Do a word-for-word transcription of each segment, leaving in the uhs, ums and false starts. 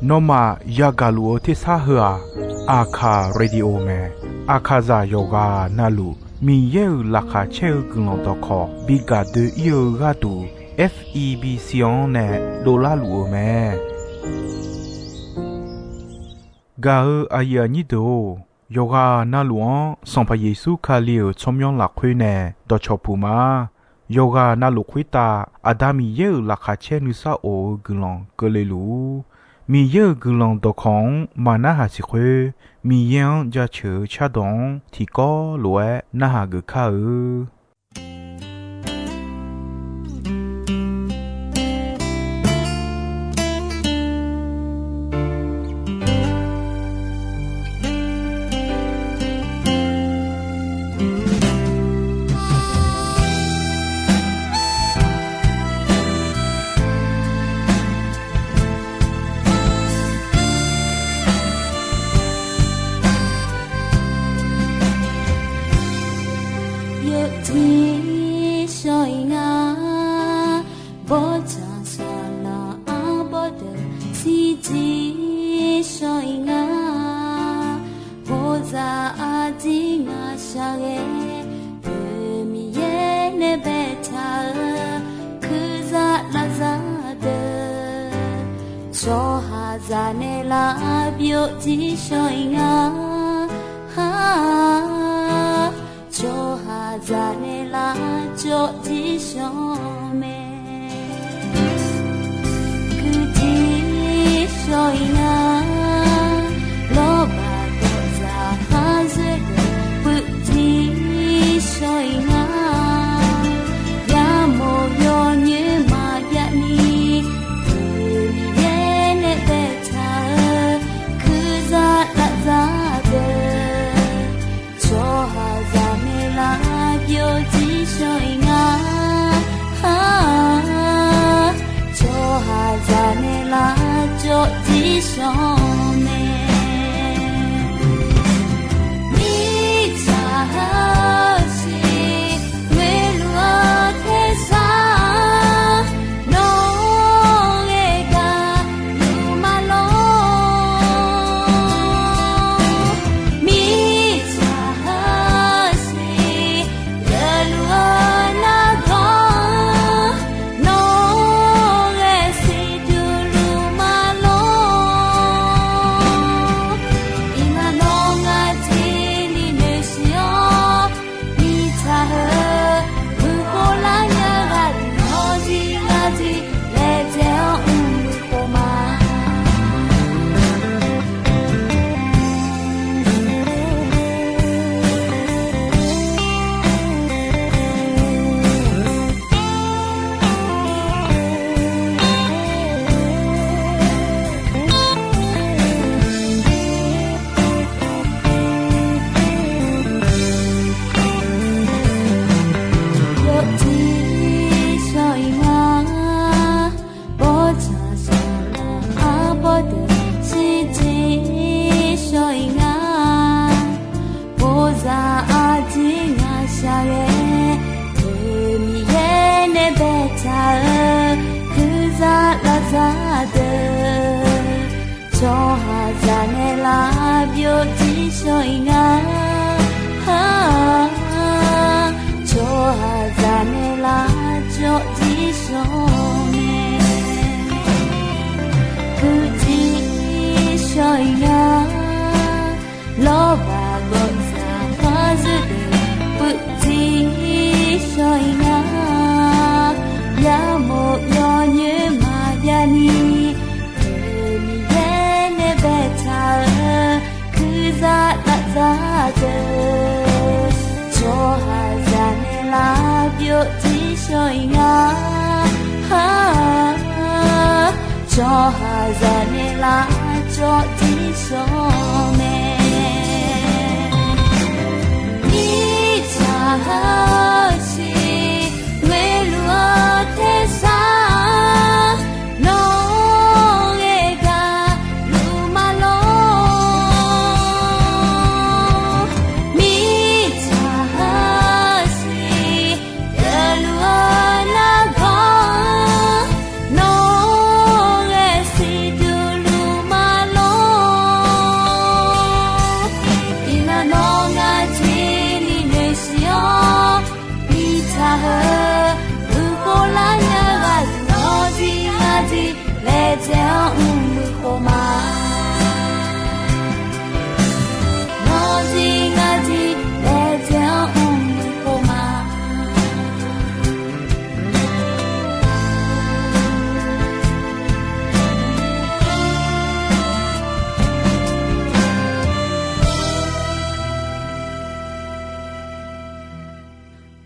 Nawmaf yagaq luf-eu tersar heu-aq, Aqkaq Radio mae. Aqkaqzaq yawqghaq navluf Miqyaer-euq laqkhaq caer-eu guiqlanq dawqkawq bi gaq doe-ir-eu gharduq, F E B C-anr nae dovlar luf-eu mae. Gaq-eu aqyuif aqnyir deuq-or, yawqghaq navluf-anr Sanqpaq Yeqsur Kali-euq tsawrmyanr lafkhoer nae dawqcawq puq ma. Yawqghaq navluf khoertav Aqda Miqyaer-euq laqkhaq caer nuisar of-eu guiqlanq keuvle luf-ur. Miqyaer-euq guiqlanq dawqkawq-anr maqnarhaq siq khoer, Miqyaer-anr jaceuq-eu cardawq-anr tiqkawv lof-aer narhaq geuf kar-eu. Yawjir shawr-ir nga, bawrtsanq saqlaq arbawr deuq shirjir shawr-ir nga. Bawzaq arjir ngaq shaqghae, deuq Miqyaer nae baetaq-eu, kurzaq lavzaq deuq, tsawrhaqzaq nae lavbyov jir shawr-ir nga. Tsawrhaqzaq nae lavcawv jir shawr mae. Kuirjir shawr-ir nga, lawrbaq dawqzaq khar zoer deuq puivjir shawr-ir nga. Yamawr yawnyoer maqjav ni, deuq Miqyaer nae baetaq-eu, kurzaq lavzaq deuq, tsawrhaqzaq nae lavbyov jir shawr-ir nga. Tsawrhaqzaq nae lavcawv jir shawr mae. Mirtsaq heusiq ngoeqluf-eu tersar, nawr ghae gaq luf ma lor. Mirtsaq heusiq geufluf-eu nargawr, nawr ghae siqduq luf ma lor. Iqmalavngar tiqli noeqsiq-awr, mirtsaq heu, meuqkhof lar nya ghaq deuq-anr jir lar jir laejae-awr mr-eu khof ma. Yawjir shawr-ir nga, bawrtsanq saqlaq arbawr deuq shirjir shawr-ir nga. Bawzaq arjir ngaq shaqghae, deuq Miqyaer nae baetaq-eu, kurzaq lavzaq deuq, tsawrhaqzaq nae lavbyov jir shawr-ir nga. Tsawrhaqzaq nae lavcawv jir shawr mae. Puivjir shawr-ir nga, lawrbaq gawqzaq khar zoer deuq puivjir shawr-ir nga. Yamawr yawnyoer maqjav ni, deuq Miqyaer nae baetaq-eu, kurzaq lavzaq deuq, tsawrhaqzaq nae lavbyov jir shawr-ir nga. Tsawrhaqzaq nae lavcawv jir shawr mae. Mirtsaq heusiq ngoeqluf-eu tersar, nawr ghae gaq luf ma lor. Mirtsaq heusiq geufluf-eu nargawr, nawr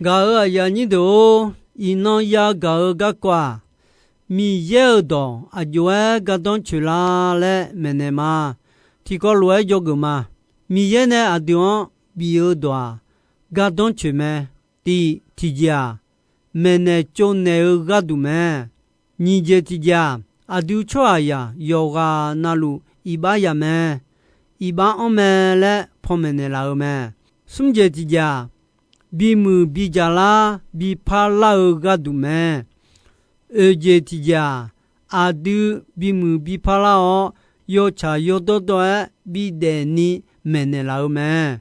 Gaq-euq aqyuif aqnyir deuq-or, iqnan yagaq-eu garkawv-aq, Miqyaer-euq dawq aqjox-aer gardanr coeq lar laer maeqnaeq ma. Tiqkawv lof-aer dzawgeuf ma. Miqyaer nae aqdui-anr bif-eu dawq-aq, gardanr coeq mae. Tiq tiqjeq-aq, maeqnaeq tsovnaeq-eu gharduq mae. Nyiq jeq tiqjeq-aq, aqdui tsawrhaqzaq yawqghaq navluf iqbax ya mae. Iqbax anr mae laer panmaeq naeqlaf-eu mae. Smr jeq tiqjeq-aq, bimuiq bidzaq lar bipar lar-eu gharduq mae. Oeq jeq tiqjeq-aq, aqdui bimuiq bipar lar-awr, yawtsaq yawdawr dawr-aer bidaef ni maeqnaeq laf-eu mae.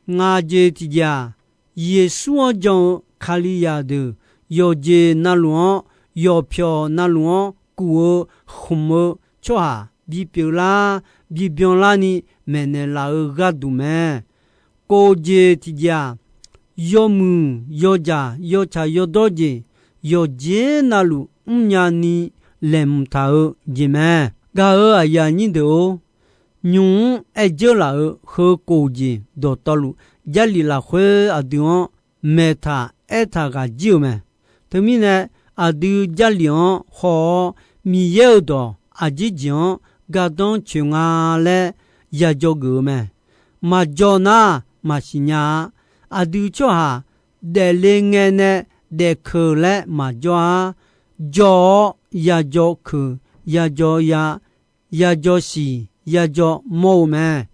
Ngaq jeq tiqjeq-aq, Yeqsur-anr jan-eu Kalizaq deuq yawqjeq navluf-anr, yawqpyawq navluf-anr kuf-eu khmq-eu tsawrhaq bipyeuf lar, bibyan larni maeqnaeq laf-eu gharduq mae. Kof jeq tiqjeq-aq, yawmuiq yawdzaq yawtsaq yawdawr jeq yawqjeq navluf mrnya ni laeqhmq taq-eu jeq mae. Gaq-euq aqyuif aqnyir deuq-or, nymq-mr aer dzeur laf-euq heu kof jeq dawqtawvluf, Jarlif lafkhoer aqdui-anr maeqtaq aertaq ghaq jir-eu mae. Teumirnae, aqdui Jarlif-anr haw-awr, Miqyaer-euq dawq aqjeq jeq-anr gardanr coeq nga laer yadzawgeuf-eu mae. Maqjawr nar, maqsiq nya-a. Aqdui tsawrhaq daefle ngae nae daefkeuq laer maqjawr-a. Jawr-awr yadzawr keuq, yadzawr ya, yadzawr siq, yadzawr mawr-eu mae.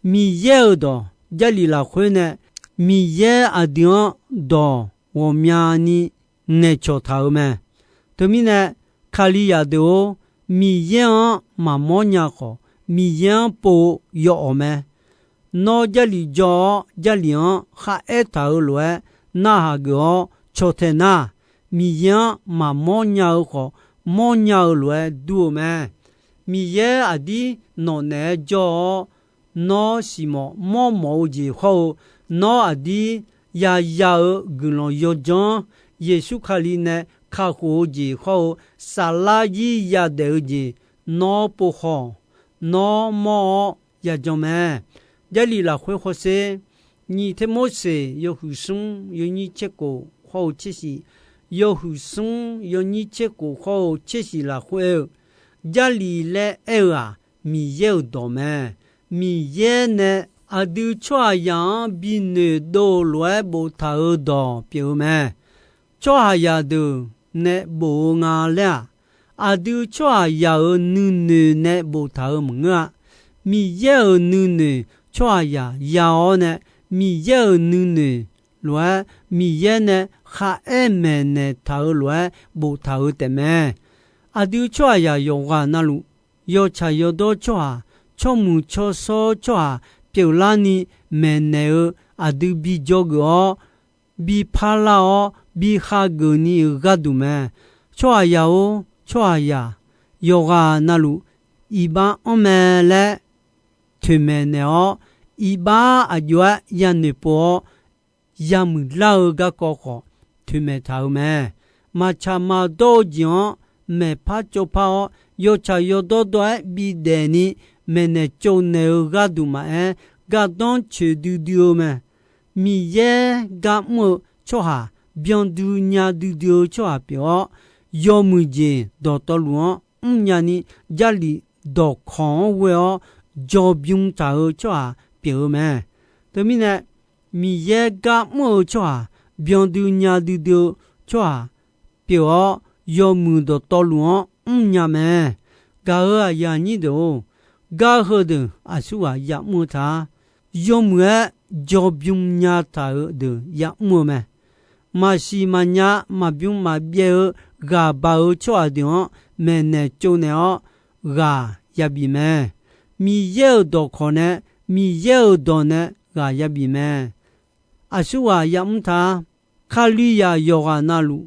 Miqyaer-euq dawq Jarlif lafkhoer nae Miqyaer aqdui-anr dawq ghawqmyani ngaeqcawq taq-euq mae. Teumirnae, Kalizaq deuq-or, Miqyaer-anr maqmawr nya khawf, Miqyaer-anr pov-eu yawawq mae. Nawr Jarlif jawr-awr, Jarlif-anr kharaer taq-euq lof-aer narhaq geuf-awr caw tae nar, Miqyaer-anr maqmawr nya-eu khawf, mawrnya-eu lof-aer dur-eu mae. Miqyaer aqdir nawq naeq-aer jawr-awr, nawr siqmawf mawrmawf-eu jeq hawr-eu, nawr aqdir yaya-eu guiqlanq yawdzanr, Yeqsur Kali nae kakhof-eu jeq hawr-eu, saflar zir yadaef-eu jeq nawr povhaw-awq. Nawr mawr-awr yajan mae. Jarlif lafkhoer hawsher. Nyiq Termorseq yawhuiq smr yawnyir tser khof hawr-eu tser shiq, yawhuiq smr yawnyir tser khof hawr-eu tser shiq lafkhoer aer-eu, Jarlif laer aer-eu-aq, Miqyaer-euq dawq mae. Miqyaer nae aqdui tsawrhaqzaq-anr binoeq dov-eu lof-aer boftaq-euq dawq pyeuf-eu mae. Tsawrhaqzaq deuq nae bof-eu nga laer-aq, aqdui tsawrhaqzaq-euq nuinoeq nae boftaq-euq maqngeur-a. Miqyaer-euq nuinoeq tsawrhaqzaq ya-awr nae, Miqyaer-euq nuinoeq lof-aer Miqyaer nae kharaer maeqnaeq taq-euq lof-aer boftaq-euq taefmae. Aqdui tsawrhaqzaq yawqghaq navluf, yawtsaq yawdawr tsawrhaq, tsawrmuiq tsawrshawr tsawrhaq pyeuflarni maeqnaeq-eu aqdui bijawr geuf-awr, biparlar-awr, bihageuf ni-euq gharduq mae. Tsawrhaqzaq-or, tsawrhaqzaq yawqghaq navluf iqbax anr mae laer toeqmaeq naeq-awr, iqbax aqjox-aer yanoeq pov-awr, yamuiqlar-eu garkawv khawf toeqmaeq taq-euq mae. Maqtsaq maqdawr-eu jeq-anr maeqpar tsovpar-awr, yawtsaq yawdawr dawr-aer bidaef ni maeqnaeq tsovnaeq-eu gharduq maqaer, gardanr coeq duidui-eu mae. Miqyaer gar mr-eu tsawrhaq, byandui nya duidui-eu tsawrhaq pyeuf-awr, yawmuiq jeq dawqtawvluf-anr mrnya ni, Jarlif dawqkawq-anr ghoe-awr jawrbym taq-eu tsawrhaq pyeuf-eu mae. Teumirnae, Miqyaer gar mr-eu tsawrhaq, byandui nya duidui-eu tsawrhaq pyeuf-awr, yawmuiq dawqtawvluf-anr mrnya mae. Gaq-euq aqyuif aqnyir deuq-or, gar heudeuq aqsurghaq yamr-eu ta. Yawmuiq-aer jawrbym nya taq-euq deuq yamr-eu mae. Maqsiq maqnya, maqbym maqbyaev-eu ghaq baq-eu tsawrhaq deuq-anr maeqnaeq tsovnaeq-awr ghaq yabif mae. Miqyaer-euq dawqkawq nae, Miqyaer-euq dawq nae ghaq yabif mae. Aqsurghaq yamr ta. Kalizaq yawqghaq navluf,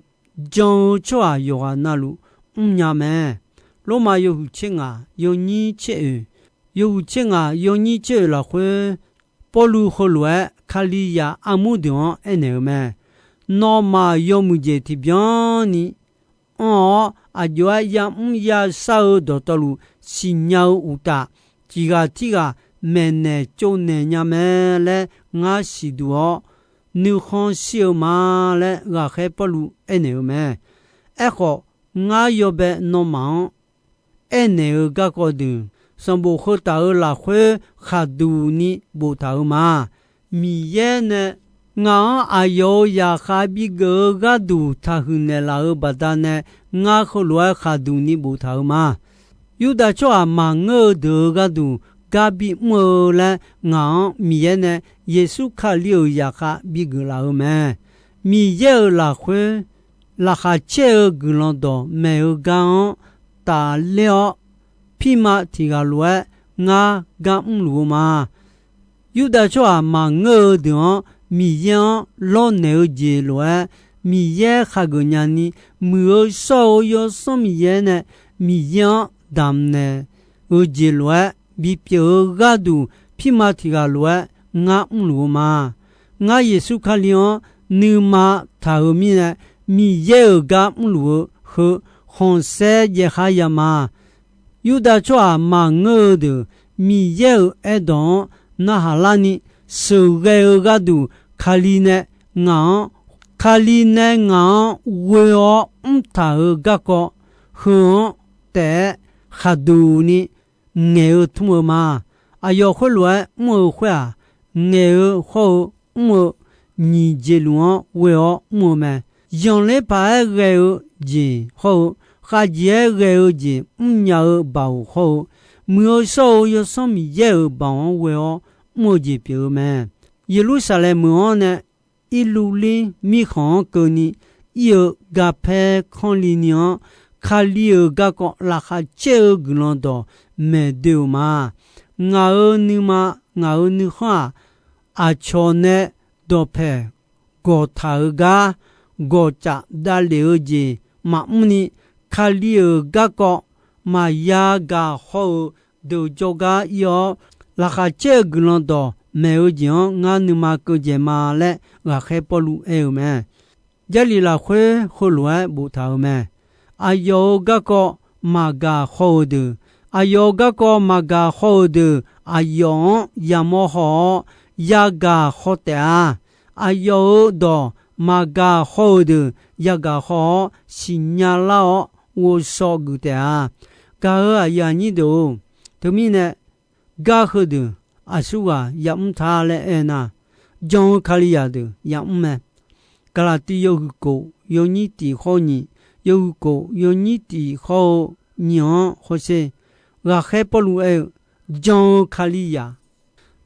jan-eu tsawrhaq yawqghaq navluf mrnya mae. Lormav yawhuiq tser ngaq yawnyir tser oeq, yawhuiq tser ngaq yawnyir tser oeq lafkhoer, Pawrluv heulof-aer Kalizaq armur deuq-anr aernaeq-eu mae. Nawmaf yawmuiq jeq tiqbyan ni anr-awr, aqjox-aer yamr yashar-eu dawqtawvluf siqnya-eu uqtaf, tiq ghaq tirghaq maeqnaeq tsovnaeq nya mae laer ngar siqduq-awr, nuikhanr shir-eu ma laer ghaqkhaer Pawrluv aernaeq-eu mae. Aerkhawf, ngar yawbae nawmaf-anr aernaeq-eu garkawv deuq, sanqbof heu taf-euq lafkhoer khaqduq ni boftaq-euq ma. Miqyaer nae ngaq-anr aqyawf-euq zaqkhav bigeuf-eu gharduq taqhuiq naeqlaf-euq baqdanae ngar heulof-aer khaqduq ni boftaq-euq ma. Yurdav tsawrhaq maqngeur-eu deuq-euq gharduq gar bimr-eu laer ngaq-anr Miqyaer nae Yeqsur Kali-euq zaqkhav bigeuf laf-eu mae. Miqyaer-euq lafkhoer laqkhaq caer-eu guiqlanq dawqmaeq-eu gar-anr tafler-awr, pirma tiq ghaq lof-aer ngar gar mrluf-eu ma. Yurdav tsawrhaq maqngeur-eu deuq-anr Miqyaer-anr lawrnaeq-eu jeq lof-aer, Miqyaer khageuf nyani, muiq-eu shawr-eu Yawsanr Miqyaer nae Miqyaer-anr damqnaeq-eu jeq lof-aer bipyeuf-eu gharduq, pirma tiq ghaq lof-aer ngar mrluf-eu ma. Ngar Yeqsur Kali-anr nuima taq-euq mirnae, Miqyaer-euq gar mrluf-eu heu khanqsaer jaev khar ya ma. Yurdav tsawrhaq maqngeur-eu deuq Miqyaer-euq aerdawq-anr narhaq larni sheuqghae-eu gharduq, Kali nae ngaq-anr, Kali nae ngaq-anr ghoe-awr mrtaq-euq garkawv heu-anr taef-aer khaqduq ni ngaeq-eu tmr-eu ma. Aqyawf khoerlof-aer mr-eu khoer-aq, ngaeq-eu hawr-eu mr-eu nyiq jeq luf-anr ghoe-awr mr-eu mae. Zanqler paq-aer ghae-eu jeq hawr-eu, khavjeq-aer ghae-eu jeq mrnya-eu baoq hawr-eu, muiq-eu shawr-eu Yawsanr Miqyaer-euq baoq-anr ghoe-awr mr-eu jeq pyeuf-eu mae. Yeqlursaqlaeq meuq-anr nae Irlurlir mirkhanq-anr keuvni ir-eu garpaer kanrli ni-anr, Kali-euq garkawv laqkhaq caer-eu guiqlanq dawq maeq doe-euq ma. Ngaq-euq nuima, ngaq-euq nuikhanr-aq, aqcawq nae dawqpaeq gawqtaq-euq gar gawqcaf davlef-eu jeq maqmr ni, Kali-euq garkawv maqya gaq haw-eu deuq jawrgar ir-awr, laqkhaq caer-eu guiqlanq dawq maeq-eu jeq-anr ngar nuima keuv dzaeq ma laer ghaqkhaer Pawrluv aer-eu mae. Jarlif lafkhoer heulof-aer boftaq-euq mae. Aqyawf-euq garkawv maqgaq haw-euq deuq, aqyawf-euq garkawv maqgaq haw-euq deuq, aqyawf-anr yamawr haw-awr yagaq haw taef-a. Aqyawf-euq dawq maqgaq haw-euq deuq yagaq haw-awr siqnya lar-awr ghovshaw geuf taef-a. Gaq-euq aqyuif aqnyir deuq-or, teumirnae gar heudeuq aqsurghaq yamr ta laer aernar, jan-eu Kalizaq deuq yamr mae. Gaqlaqtiv yawhuiq kof yawnyir tiq hawr nyiq, yawhuiq kof yawnyir tiq hawr-eu nyiq-anr hawsher. Ghaqkhaer Pawrluv aer-eu, jan-eu Kalizaq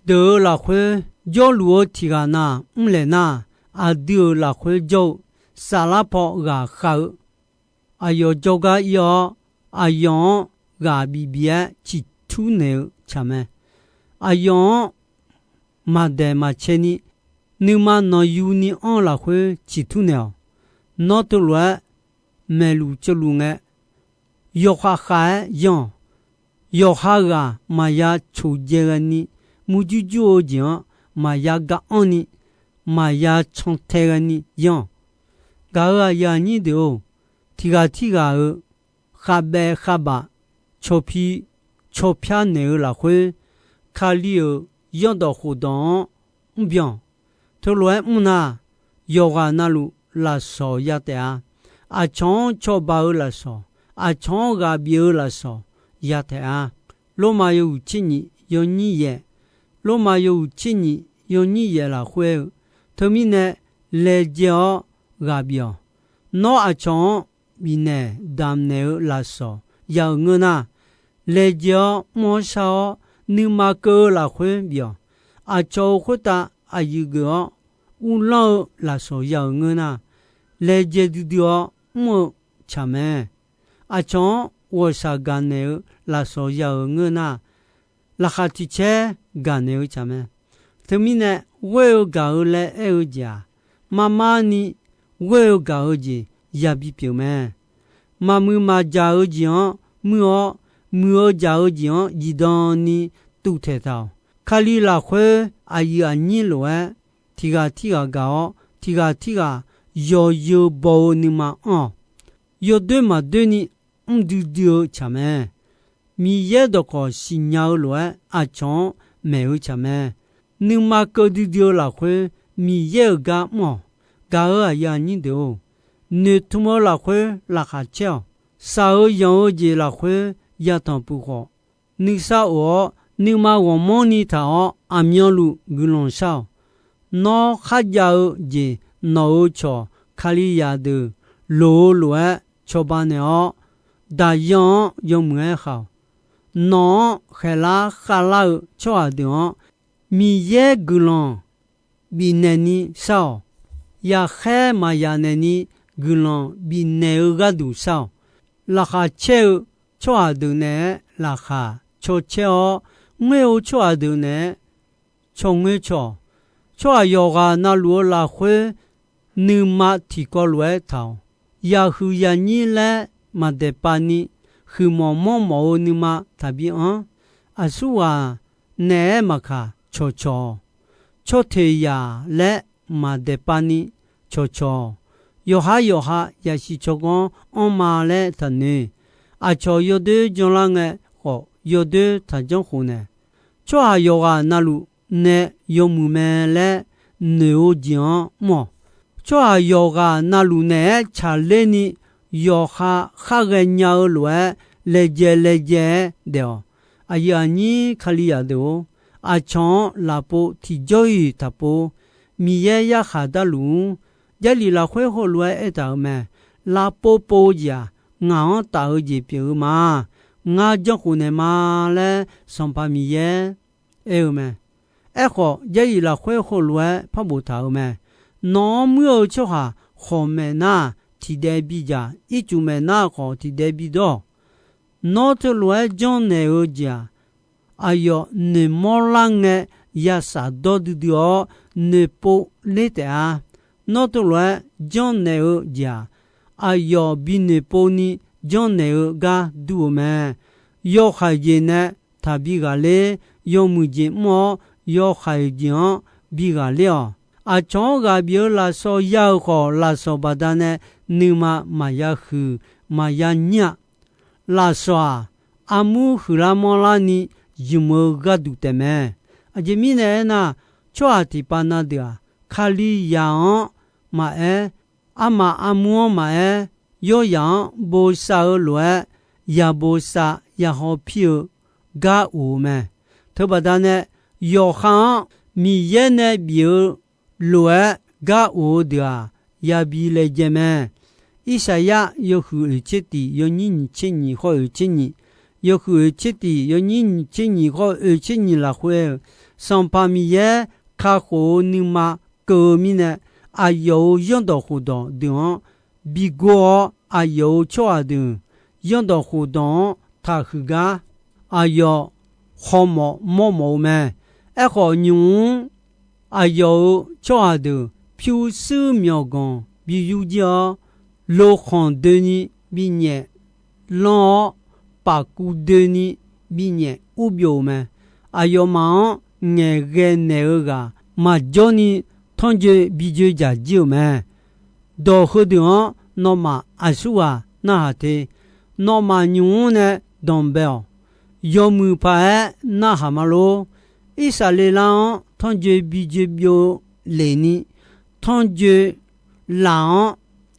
deuq-euq lafkhoer jawrluf-eu tiq ghaq na mrlaeq nar, aqdui-euq lafkhoer jawr-eu saflar paw ghaqkhav-eu aqyawf jawrgar ir-awr, aqyawf-anr ghaq bif bif-aer ciqtur naeq-eu tsaq mae. Aqyawf-anr maqdaeq maqcae ni, nuima nanqyuni anr-eu lafkhoer ciqtur naeq-awq. Nawr teulof-aer maeqluf ceuvluf ngae, yawkhav khav-aer yanr-awq. Yawqha ghaq maqya coqdzae ghaeni, murjur jur-eu jeq-anr maqya ga anr ni, maqya cantae ghaeni yanr-awq. Gaq-euq aqyuif aqnyir deuq-or, tiq ghaq tirghaq-euq khavbaev khavbaf cawq pi cawq pyar naeq-eu lafkhoer, Kali-euq zanrdawq khofdawq-anr mrbyan-awq. Teulof-aer mrnar, yawqghaq navluf lafsawq ya taef-a. Aqcawq-anr cawba-eu lafsawq, aqcawq-anr ghaq bif-eu lafsawq ya taef-a. Lormav yawhuiq tser nyiq yawnyir yaeq, Lormav yawhuiq tser nyiq yawnyir yaeq lafkhoer-eu, teumirnae laejae-awr ghaq bif-awq. Nawr aqcawq-anr bifnaeq damqnaeq-eu lafsawq ya-euq ngeur nar, laejae-awr mr-awr shar-awr nuima keuv-eu lafkhoer bif-awq. Aqcawq-euq khoertav aqyuif geuf-awr uvlanr-eu lafsawq ya-euq ngeur nar, laejae duidui-awr mr-eu tsaq mae. Aqcawq-anr ghawqshaq gaqnaeq-eu lafsawq ya-euq ngeur nar, laqkhaq tiq caer gaqnaeq-eu tsaq mae. Teumirnae, ghoer-eu gaq-eu laer aer-eu jeq-aq, marmar ni ghoer-eu gaq-eu jeq yabi pyeuf mae. Maqmuiq maqjaq-eu jeq-anr muir-awr, muiq-eu jaq-eu jeq-anr zifdan ni tuvtaeq taq-awq. Kali lafkhoer aqyuif aqnyir lof-aer, tiq ghaq tirghaq gaq-awr, tiq ghaq tirghaq yawzeu baw-eu nuima anr-awq. Yawdoer maqdoer ni mr duidui-eu tsaq mae. Miqyaer dawqkawq siqnya-eu lof-aer aqcawq-anr maeq-eu tsaq mae. Nuima keuv duidui-eu lafkhoer Miqyaer-euq gar mr-awq. Gaq-euq aqyuif aqnyir deuq-or, noeqtmq-eu lafkhoer laqkhaq caer-awq. Shaq-eu yanq-eu jeq lafkhoer yatanq puq khawf, nuisar of-awr nuima ghawqmanrni taq-awr aqmyanluf guiqlanq shar-awq. Nawr kharjav-eu jeq nawq-euq cawq Kalizaq deuq loq-eu lof-aer cawba naeq-awr, daqyan-anr yawmuiq-aer khaq-awq. Nawq-anr khaeqlar khavlar-eu tsawrhaq deuq-anr Miqyaer guiqlanq bifnaeq ni shar-awq. Yaqkhaer maqyaq naeq ni guiqlanq bifnaeq-eu gharduq shar-awq. Laqkhaq caer-eu tsawrhaq deuq naeq-aer laqkhaq caw caer-awr, ngoer-eu tsawrhaq deuq naeq-aer caw ngoer caw-awq. Tsawrhaq yawqghaq na luf-eu lafkhoer nuima tiqkawv lof-aer taq-awq. Yaqhuiq yaqnyir laer maqdaeqpav ni, huiqmawf manrmawf-eu nuima taqbi anr. Aqsurghaq naeq-aer maqkaq cawqcawq-awq. Tsawrteq yaq laer maqdaeqpav ni cawqcawq-awq. Yawqhar yawqha yasiq tsawrganr anrma laer taqnoeq. Aqcawq yawdoer janlar ngae khawf, yawdoer taq janrkhof naeq. Tsawrhaq yawqghaq na luf nae yawmuiq mae laer noeq-eu jeq-anr mr-awq. Tsawrhaq yawqghaq na luf naeq-aer tsaqler ni, yawqha khar ghaenya-eu lof-aer laejae laejae-aer daef-awq. Aqyuif aqnyir Kalizaq deuq-or, aqcawq-anr lafpov tiqjawr-iq taqpov. Miqyaer yarkhaq darluf-ur. Jarlif lafkhoer heulof-aer aertaq-euq mae. Lavpov pov-eu jeq-aq, ngaq-anr taf-eu jeq pyeuf-eu ma. Ngar janrkhof naeq ma laer Sanqpaq Miqyaer aer-eu mae. Aerkhawf, Jarlif lafkhoer heulof-aer par boftaq-euq mae. Nawq-anr muir-eu tsawrhaq khawq maeqnar-aq, tiqdaev bidzaq, ircuf maeqnar-aq khawf tiqdaev bidawr-awq. Nawr teulof-aer janrnaeq-eu jeq-aq, aqyawf noeqmawr lar ngae yashaf dawr duidui-awr, noeqpov ler taef-a. Nawr teulof-aer janrnaeq-eu jeq-aq, aqyawf binoeqpov ni janrnaeq-eu gar dur-eu mae. Yawhaiq jeq nae taqbi ghaqler, yawmuiq jeq mr-awr yawhaiq jeq-anr bi ghaqler-awq. Aqcawq-anr ghaq bif-eu lafsawq ya-euq khawf, lafsawq baqdanae nuima maqya huiq maqya nyir-a. Lafsawq-aq, armur huiqlar manrlar ni ymq-eu gharduq taefmae. Aqjeq mirnae aernar, tsawrhaq tiqpav na deuq-aq, Kalizaq-anr maqaer, armaf armur-anr maqaer, yawryaq-anr bosav-eu lof-aer, ya bosav ya hawpir-eu gar of-eu mae. Teubaqda nae, yawqha-anr Miqyaer nae bif-eu lof-aer gar of-eu deuq-aq, yabi laejae mae. Irsaqyar yawhuiq oeq tser tiq yawnyir nyiq tser nyiq hawr oeq tser nyiq, yawhuiq oeq tser tiq yawnyir nyiq tser nyiq hawr oeq tser nyiq lafkhoer-eu, Sanqpaq Miqyaer kakhof-eu nuima keuv-eu mirnae, aqyawf-euq zanrdawq khofdawq deuq-anr bigor-awr, aqyawf-euq tsawrhaq deuq zanrdawq khofdawq-anr taqhuiq gar aqyawf hawmawf mawrmawf-eu mae. Aerkhawf, nymq-mr aqyawf-euq tsawrhaq deuq pyurshuir myawqganq bi yur jir-awr, lokhanq doeni binyaef lanr-awr, pafkuv doeni binyaef urbyov-eu mae. Aqyawfmaf-anr ngaeqghae naeq-eu ghaq maqjawr ni, tanrjoe bijoe dzaq jir-euq mae. Dawq heudeuq-anr nawmaf aqsurghaq narhaq te. Nawmaf nymq-mr nae danqbae-awq. Yawmuiq paq-aer narhaq ma lor. Irsaqleqlav-anr tanrjoe bijoe byov lef ni, tanrjoe laf-anr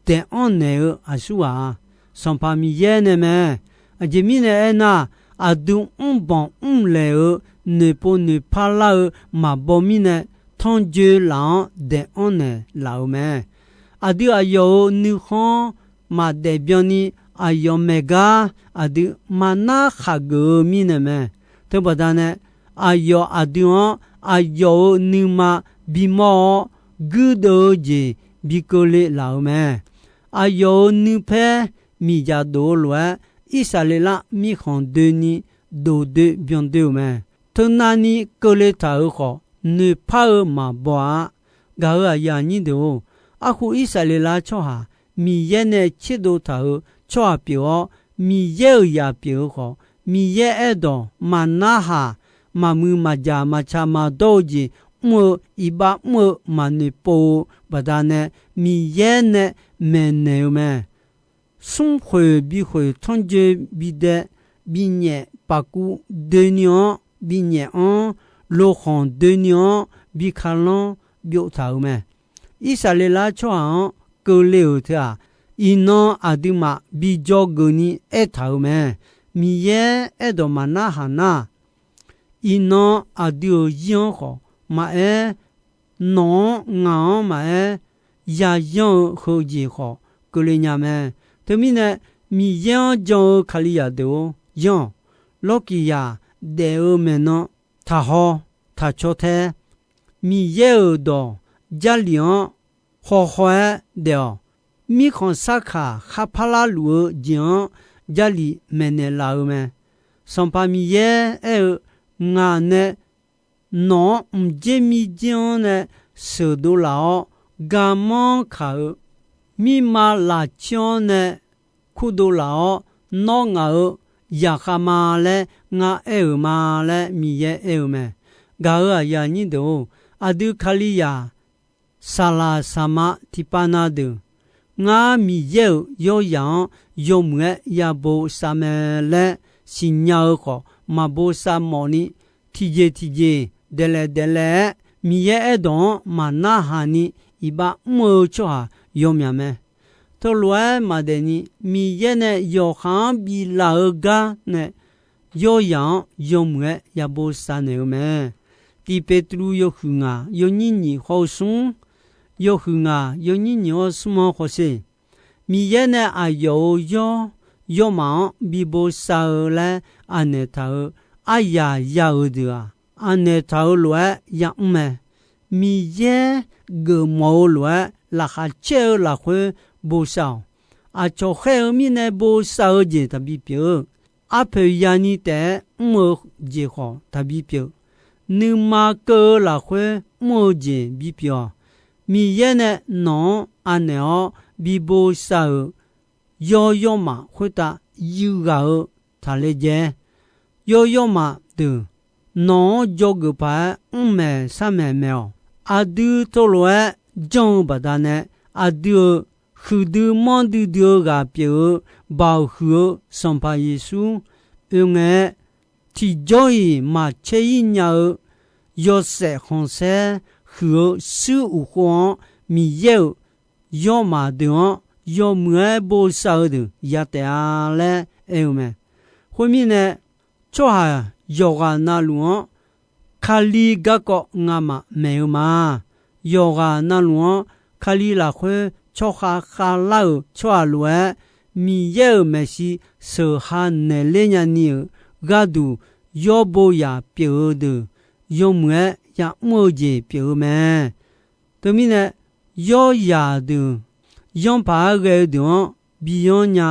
daeq anr naeq-eu aqsurghaq-aq, Sanqpaq Miqyaer nae mae. Aqjeq mirnae aernar, aqdui mrbanq mrlaeq-eu noeqpov noeqpar lar-eu maqbaw mirnae, tanrjoe laf-anr daeq anr naeq laf-euq mae. Aqdui aqyawf-euq nuikhanr maqdaef byanni, aqyawf maeq gar aqdui maqnar khaqgeuf-eu mirnae mae. Teubaqda nae, aqyawf aqdui-anr aqyawf-euq nuima bimawr-awr, guirdeuv-eu jeq bi keuvle laf-euq mae. Aqyawf-euq nuipaer miqdzaq dof-eu lof-aer, Irsaqleqlav mirkhanq doeni dofdoe byandoe-euq mae. Teunavni keuvle taq-euq khawf, noeqpar-eu maqbaw-a. Gaq-euq aqyuif aqnyir deuq-or, arkhu Irsaqleqlav tsawrhaq Miqyaer nae tserdov taq-euq tsawrhaq pyeuf-awr, Miqyaer-euq zaq pyeuf-eu khawf, Miqyaer aerdawq maqnarhaq, maqmuiq maqjaq maqtsaq maqdawr-eu jeq mr-eu, iqbax mr-eu maqnoeqpov-eu baqdanae, Miqyaer nae maeqnaeq-eu mae. Smrkhoeq bikhoeq tanrjoe bidae, binyaef paqkuv doeni-anr binyaef anr, lokhanq doeni-anr bi kalanr, byov taq-euq mae. Irsaqleqlav tsawrhaq-anr keuvle-euq teu-aq, iqnan aqduimaf bi dzawgeuf ni aertaq-euq mae. Miqyaer aerdawq maqnarhaq nar, iqnan aqdui-euq zir-anr khawf maqaer, nawq-anr ngaq-anr maqaer, yayanr-eu heujeq khawf keuvle nya mae. Teumirnae, Miqyaer-anr jan-eu Kalizaq deuq-or, yanr-awq. Lawrkiqzaq daef-eu maeqnan taqhaw taqcaw tae, Miqyaer-euq dawq Jarlif-anr hawhaw-aer daef-awq. Mirkhanq sarkaq kharpar larluf-eu jeq-anr Jarlif maeqnaeq laf-eu mae. Sanqpaq Miqyaer aer-eu, Ngaq nae nawq-anr mqdzer mirdzer-anr nae sheuqdov laf-awr, garmanr kaq-eu mirma lafcir-anr nae kurdov laf-awr, nawr ngaq-euq zaqkhav ma laer ngar aer-euq ma laer Miqyaer aer-eu mae. Gaq-euq aqyuif aqnyir deuq-or, aqdui Kalizaq saqlaq saqma tiqpav na deuq, ngar Miqyaer-euq yawrzaq-anr yawmuiq-aer yabosav mae laer siqnya-eu khawf, maqbosav mawfni, tiqjeq tiqjeq daeqlaef daeqlaef-aer Miqyaer aerdawq-anr maqnarhaq ni iqbax mr-eu tsawrhaq yawmyaq mae. Teulof-aer maqdaef ni, Miqyaer nae yawqha-anr biflaf-eu gar nae yawrzaq-anr yawmuiq-aer yabosav naeq-eu mae. Tiq Petru yawhuiq ngaq yawnyir nyiq hawr-eu smr, yawhuiq ngaq yawnyir nyiq hawr-eu smr-anr hawsher. Miqyaer nae aqyawf-euq yawr yawrmaf-anr bibosav-eu laer anaeq taq-euq aryaq ya-euq deuq-aq, anaeq taq-euq lof-aer yamr mae. Miqyaer geufmawf-eu lof-aer laqkhaq caer-eu lafkhoer bosav-awq. Aqcawq khaer-eu mirnae bosav-eu jeq taqbi pyeuf-eu, arpoeq yani taef-aer mr-eu jeq khawf taqbi pyeuf. Nuima keuv-eu lafkhoer mr-eu jeq bipyeuf-awq. Miqyaer nae nawq-anr anaeq-awr bibosav-euq yawr yawrmaf khoertav yuighaq-eu taqle jae. Yawr yawrmaf deuq nawq-anr dzawgeuf paq-aer mrmaeq sharmaeq maeq-awq. Aqdui teulof-aer janr-eu baqdanae, aqdui-euq huiqdui manrdui dui-eu ghaq pyeuf-eu Baoq huiq-eu Sanqpaq Yeqsur oe ngae-aer, tiqjawr-iq maqcaer-ir nya-eu yawshaef khanqsaer huiq-eu shuir uqkhov-anr Miqyaer-euq yawrmaf deuq-anr yawmuiq-aer bosav-eu deuq ya taef-a laer aer-eu mae. Khoermirnae, tsawrhaq yawqghaq navluf-anr Kali garkawv ngamaf maeq-eu ma. Yawqghaq navluf-anr Kali lafkhoer tsawrkhav khavlar-euq tsawrhaq lof-aer, Miqyaer-euq maeqshi sheuqha naeqler nyani-euq gharduq yawr bo yaq pyeuf-eu deuq yawmuiq-aer yamr-eu jeq pyeuf-eu mae. Teumirnae, yawryaq deuq yanrpaq-aer ghae-eu deuq-anr biyanr nya,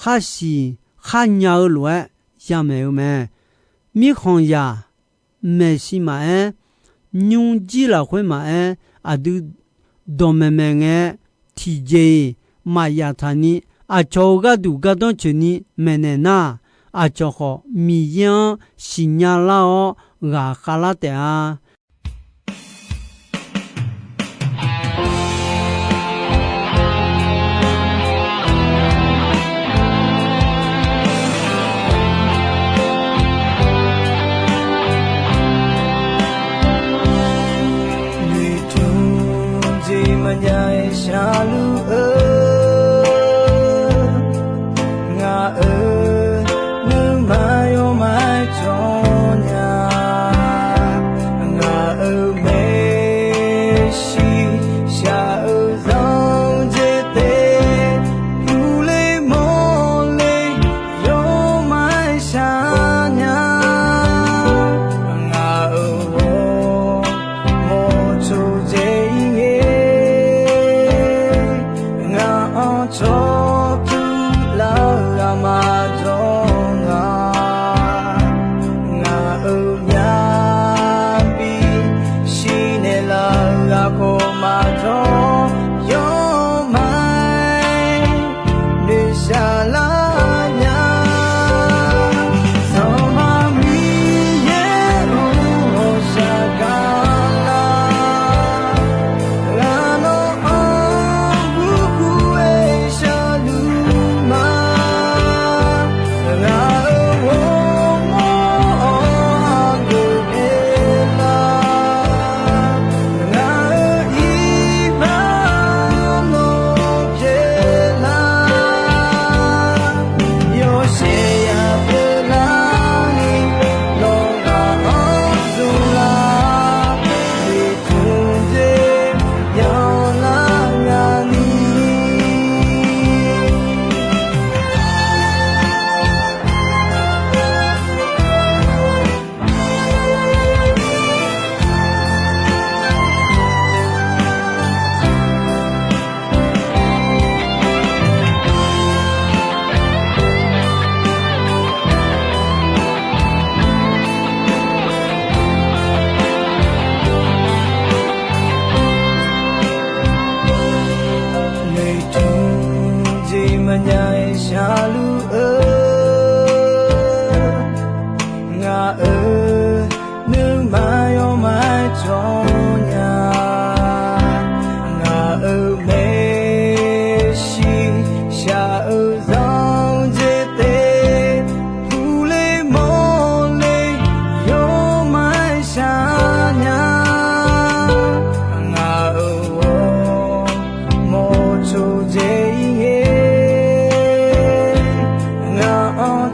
khar siq khar nya-eu lof-aer yamaeq-eu mae. Mirkhanqzaq maeqshi maqaer, nymrjir lafkhoer maqaer, aqdui dawqmaeq maeq ngae, tiqjeq-iq maqyaf taq ni, aqcawq-euq gharduq gardanr coeq ni maeqnaeq nar, aqcawq khawf Miqyaer-anr siqnya lar-awr ghaqkhav lar taef-a. Noeqtmq jeq maqjav-aer sharluf-eu ngaq-euq nuima yawmaf-aer cawnya-a.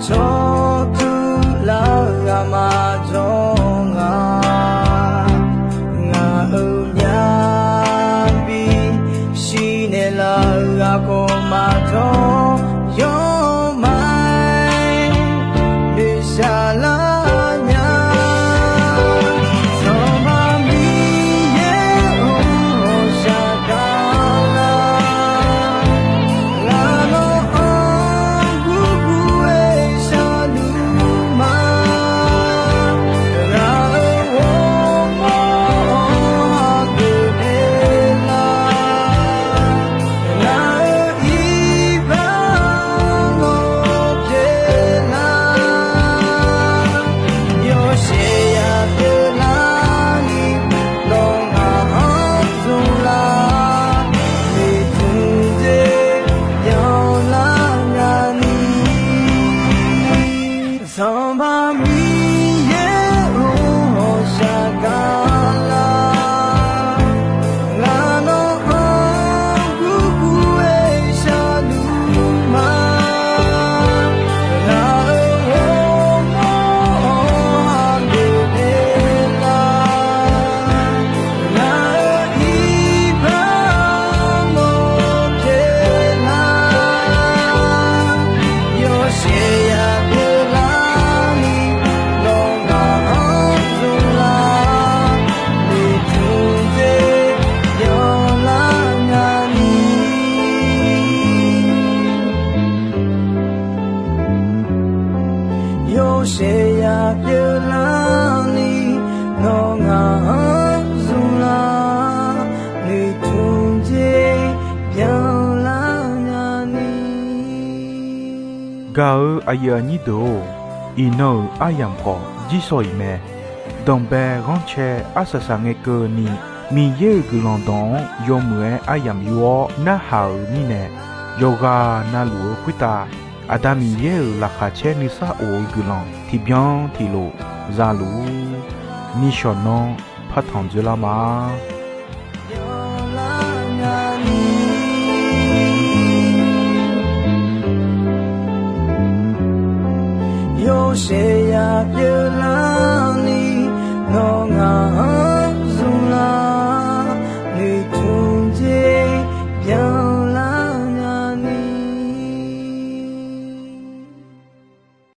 Jawrduq lar-eu ghaq maqjawr nga. Ngaq-euq myavbi shirnaeq laf-eu ghaq khawf maqjawr, yawmai noeqshaq lar nya. Sanqpaq Miqyaer-or, ghawqshaq gaq lar. Ngaq nawr-anr gurgur-aer sharluf ma. Ngaq-euq ghawrmawr-anr hageuf naeq lar. Ngaq-euq iqbax nawr pyeuflar. Yawshaef ya pyeuflarni, nawr ngaq-anr zmqlar. Noeqtmq dzer byanlar nyani. Sanqpaq Miqyaer-or, ghawqshaq gaq lar. Ngaq nawr-anr gurgur-aer sharluf ma. Ngaq-euq ghawrmawr-anr hageuf naeq lar. Ngaq-euq iqbax nawr pyeuflar. Yawshaef ya pyeuflarni, nawr ngaq-anr zmqlar. Noeqtmq dzer byanlar nyani. Yawshaef ya pyeuflarni, nawr ngaq-anr zmqlar. Noeqtmq dzer byanlar nyani. Gaq-euq aqyuif aqnyir deuq-or, iqnan-euq aryamq khawf jirsawq iq mae. Danqbae ghanrcae arsaq saq ngae keuvni, Miqyaer-euq guiqlanq dawq-anr yawmuiq-aer aryamq yur-awr narhaq-euq mirnae, yawqghaq navluf-eu khoertav Aqda Miqyaer-euq laqkhaq caer nuisar of-eu guiqlanq tiqbyan tiqlof za luf-ur. Nishawq nan partanq dzoerlar ma. Yawshaef ya pyeuf